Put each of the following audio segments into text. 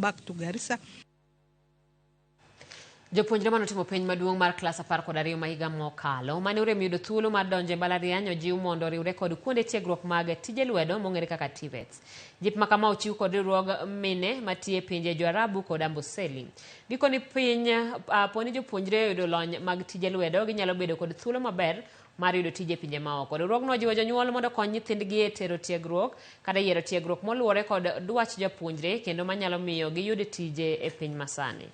back to Garissa. Jopuonjre manotimo penj maduong' mar klas 12 ma higa mokalo mane orem yudo thuolo mar donjo e mbalariany ojiw mondo oriwre kod kuonde tiegruok mag tije lwedo mong'ere kaka TVETs. Jip ma kama ochiw kod riwruog mine matiye pinje Joarabu kod Amboseli. Gikoni piny poni jopuonjre oyudo lony mag tije lwedo ginyalo bedo kod thuolo maber mar yudo tije e pinje maoko. Riwruogno ojiwo jonyuol mondo okony nyithindgi e tero tiegruok kata yiero tiegruok moluwore kod dwach japuonjre kendo manyalo miyo giyud tije e piny masani.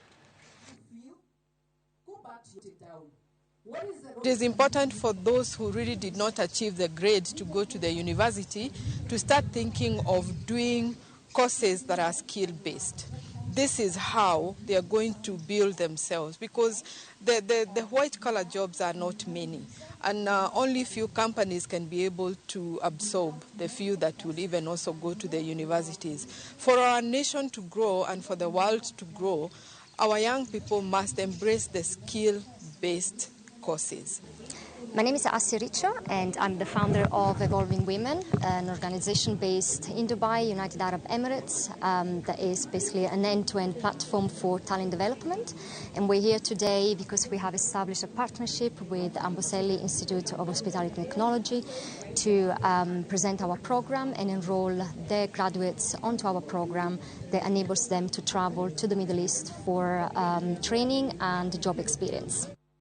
It is important for those who really did not achieve the grade to go to the university to start thinking of doing courses that are skill-based. This is how they are going to build themselves, because the white-collar jobs are not many, and only few companies can be able to absorb the few that will even also go to the universities. For our nation to grow and for the world to grow, our young people must embrace the skill-based courses. My name is Assi Riccio, and I'm the founder of Evolving Women, an organization based in Dubai, United Arab Emirates, that is basically an end-to-end platform for talent development. And we're here today because we have established a partnership with Amboseli Institute of Hospitality Technology to present our program and enroll their graduates onto our program that enables them to travel to the Middle East for training and job experience.